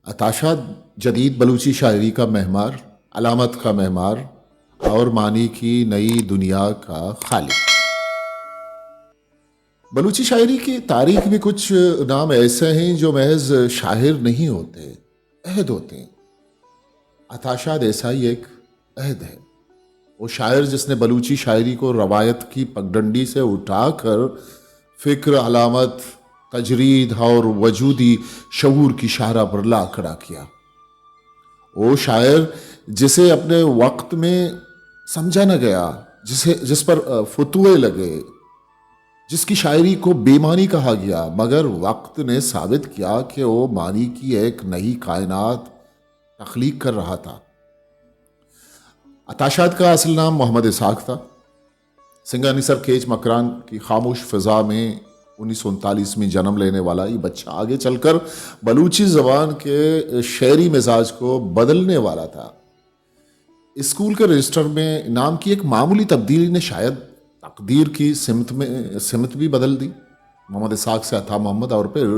عطا شاد جدید بلوچی شاعری کا معمار، علامت کا معمار اور معنی کی نئی دنیا کا خالق۔ بلوچی شاعری کی تاریخ میں کچھ نام ایسے ہیں جو محض شاعر نہیں ہوتے، عہد ہوتے ہیں۔ عطا شاد ایسا ہی ایک عہد ہے۔ وہ شاعر جس نے بلوچی شاعری کو روایت کی پگڈنڈی سے اٹھا کر فکر، علامت، تجرید اور وجودی شعور کی شاہراہ پر لا کھڑا کیا۔ وہ شاعر جسے اپنے وقت میں سمجھا نہ گیا، جسے، جس پر، آ، فتوے لگے، جس کی شاعری کو بے معنی کہا گیا، مگر وقت نے ثابت کیا کہ وہ معنی کی ایک نئی کائنات تخلیق کر رہا تھا۔ عطا شاد کا اصل نام محمد اسحاق تھا۔ سنگانی سر کیچ مکران کی خاموش فضا میں انیس سو انتالیس میں جنم لینے والا یہ بچہ آگے چل کر بلوچی زبان کے شعری مزاج کو بدلنے والا تھا۔ اسکول کے رجسٹر میں نام کی ایک معمولی تبدیلی نے شاید تقدیر کی سمت میں، سمت بھی بدل دی۔ محمد اسحاق سے عطا محمد اور پھر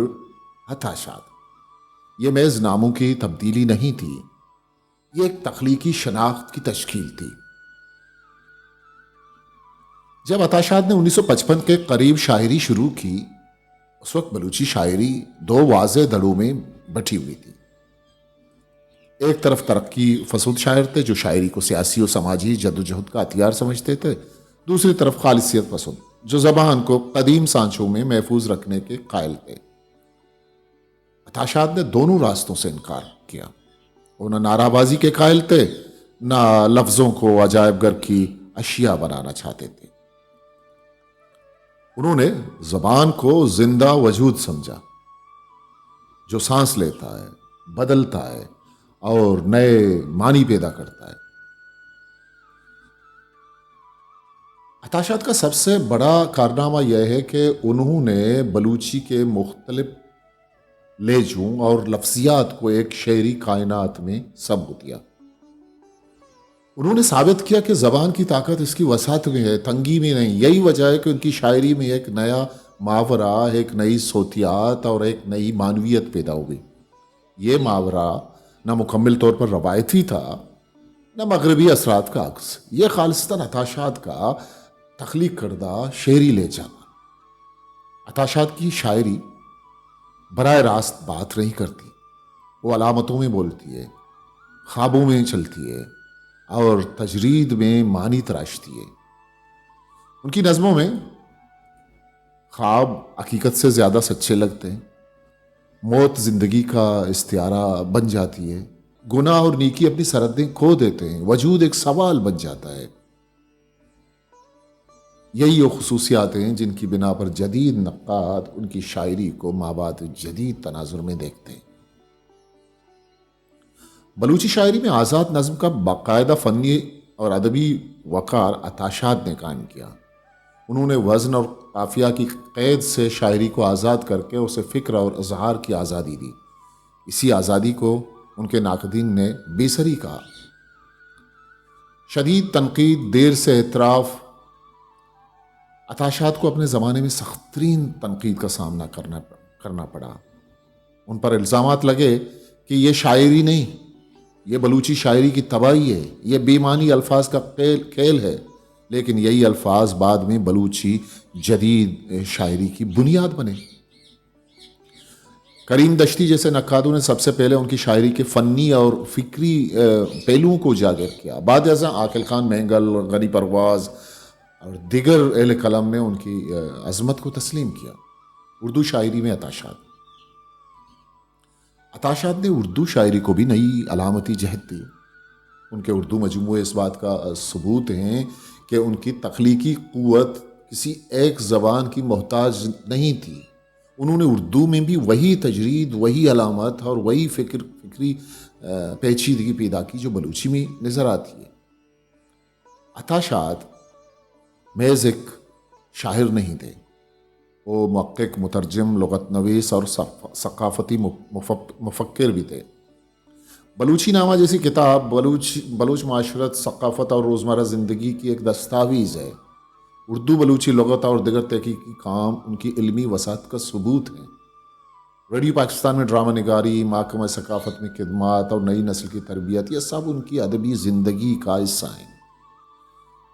عطا شاد۔ یہ محض ناموں کی تبدیلی نہیں تھی، یہ ایک تخلیقی شناخت کی تشکیل تھی۔ جب عطا شاد نے انیس سو پچپن کے قریب شاعری شروع کی، اس وقت بلوچی شاعری دو واضح دڑوں میں بٹی ہوئی تھی۔ ایک طرف ترقی پسند شاعر تھے جو شاعری کو سیاسی و سماجی جدوجہد کا ہتھیار سمجھتے تھے، دوسری طرف خالصیت پسند جو زبان کو قدیم سانچوں میں محفوظ رکھنے کے قائل تھے۔ عطا شاد نے دونوں راستوں سے انکار کیا۔ وہ نہ نعرہ بازی کے قائل تھے، نہ لفظوں کو عجائب گھر کی اشیاء بنانا چاہتے تھے۔ انہوں نے زبان کو زندہ وجود سمجھا، جو سانس لیتا ہے، بدلتا ہے اور نئے معنی پیدا کرتا ہے۔ عطا شاد کا سب سے بڑا کارنامہ یہ ہے کہ انہوں نے بلوچی کے مختلف لہجوں اور لفظیات کو ایک شعری کائنات میں سمو دیا۔ انہوں نے ثابت کیا کہ زبان کی طاقت اس کی وسعت میں ہے، تنگی میں نہیں۔ یہی وجہ ہے کہ ان کی شاعری میں ایک نیا ماورا، ایک نئی صوتیات اور ایک نئی معنویت پیدا ہو گئی۔ یہ ماورا نہ مکمل طور پر روایتی تھا، نہ مغربی اثرات کا عکس۔ یہ خالصتاً عطا شاد کا تخلیق کردہ شعری لہجہ تھا۔ عطا شاد کی شاعری براہ راست بات نہیں کرتی، وہ علامتوں میں بولتی ہے، خوابوں میں چلتی ہے اور تجرید میں معنی تراشتی ہے۔ ان کی نظموں میں خواب حقیقت سے زیادہ سچے لگتے ہیں۔ موت زندگی کا استعارہ بن جاتی ہے۔ گناہ اور نیکی اپنی سرحدیں کھو دیتے ہیں۔ وجود ایک سوال بن جاتا ہے۔ یہی وہ خصوصیات ہیں جن کی بنا پر جدید نقاد ان کی شاعری کو مابعد جدید تناظر میں دیکھتے ہیں۔ بلوچی شاعری میں آزاد نظم کا باقاعدہ فنی اور ادبی وقار عطا شاد نے قائم کیا۔ انہوں نے وزن اور قافیہ کی قید سے شاعری کو آزاد کر کے اسے فکر اور اظہار کی آزادی دی۔ اسی آزادی کو ان کے ناقدین نے بے سری کہا۔ شدید تنقید، دیر سے اعتراف، عطا شاد کو اپنے زمانے میں سخت ترین تنقید کا سامنا کرنا، کرنا پڑا۔ ان پر الزامات لگے کہ یہ شاعری نہیں، یہ بلوچی شاعری کی تباہی ہے، یہ بے معنی الفاظ کا کھیل، کھیل ہے۔ لیکن یہی الفاظ بعد میں بلوچی جدید شاعری کی بنیاد بنے۔ کریم دشتی جیسے نقادوں نے سب سے پہلے ان کی شاعری کے فنی اور فکری، آ، پہلوؤں کو اجاگر کیا۔ بعد ازاں عاقل خان مینگل، غنی پرواز اور دیگر اہل قلم نے ان کی، آ، عظمت کو تسلیم کیا۔ اردو شاعری میں عطا شاد۔ عطا شاد نے اردو شاعری کو بھی نئی علامتی جہت دی۔ ان کے اردو مجموعے اس بات کا، آ، ثبوت ہیں کہ ان کی تخلیقی قوت کسی ایک زبان کی محتاج نہیں تھی۔ انہوں نے اردو میں بھی وہی تجرید، وہی علامت اور وہی فکر، فکری، آ، پیچیدگی پیدا کی جو بلوچی میں نظر آتی ہے۔ عطا شاد محض ایک شاعر نہیں تھے، وہ محقق، مترجم، لغت نویس اور ثق-، ثقافتی مف-، مفک-، مفکر بھی تھے۔ بلوچی نامہ جیسی کتاب بلوچ، بلوچ معاشرت، ثقافت اور روزمرہ زندگی کی ایک دستاویز ہے۔ اردو بلوچی لغت اور دیگر تحقیقی کام ان کی علمی وسعت کا ثبوت ہیں۔ ریڈیو پاکستان میں ڈرامہ نگاری، محکمہ ثقافت میں خدمات اور نئی نسل کی تربیت، یہ سب ان کی ادبی زندگی کا حصہ ہیں۔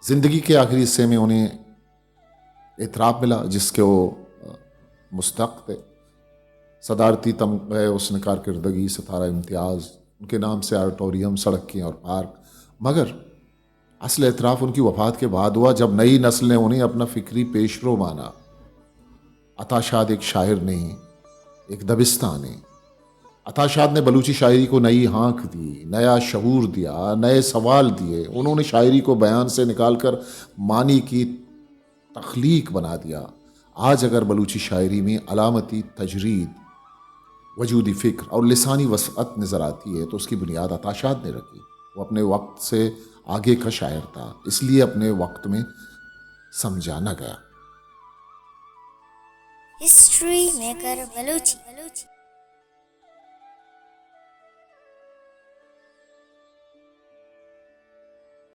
زندگی کے آخری حصے میں انہیں اعتراف ملا، جس کے وہ مستحق تھے۔ صدارتی تمغہ حسن کارکردگی، ستارہ امتیاز، ان کے نام سے آڈیٹوریم، سڑکیں اور پارک۔ مگر اصل اعتراف ان کی وفات کے بعد ہوا، جب نئی نسل نے انہیں اپنا فکری پیشرو مانا۔ عطا شاد ایک شاعر نہیں، ایک دبستان ہے۔ عطا شاد نے بلوچی شاعری کو نئی ہانک دی، نیا شعور دیا، نئے سوال دیے۔ انہوں نے شاعری کو بیان سے نکال کر معنی کی تخلیق بنا دیا۔ آج اگر بلوچی شاعری میں علامتی تجرید، وجودی فکر اور لسانی وسعت نظر آتی ہے تو اس کی بنیاد عطا شاد نے رکھی۔ وہ اپنے وقت سے آگے کا شاعر تھا، اس لیے اپنے وقت میں سمجھا نہ گیا۔ ہسٹری میکر بلوچی۔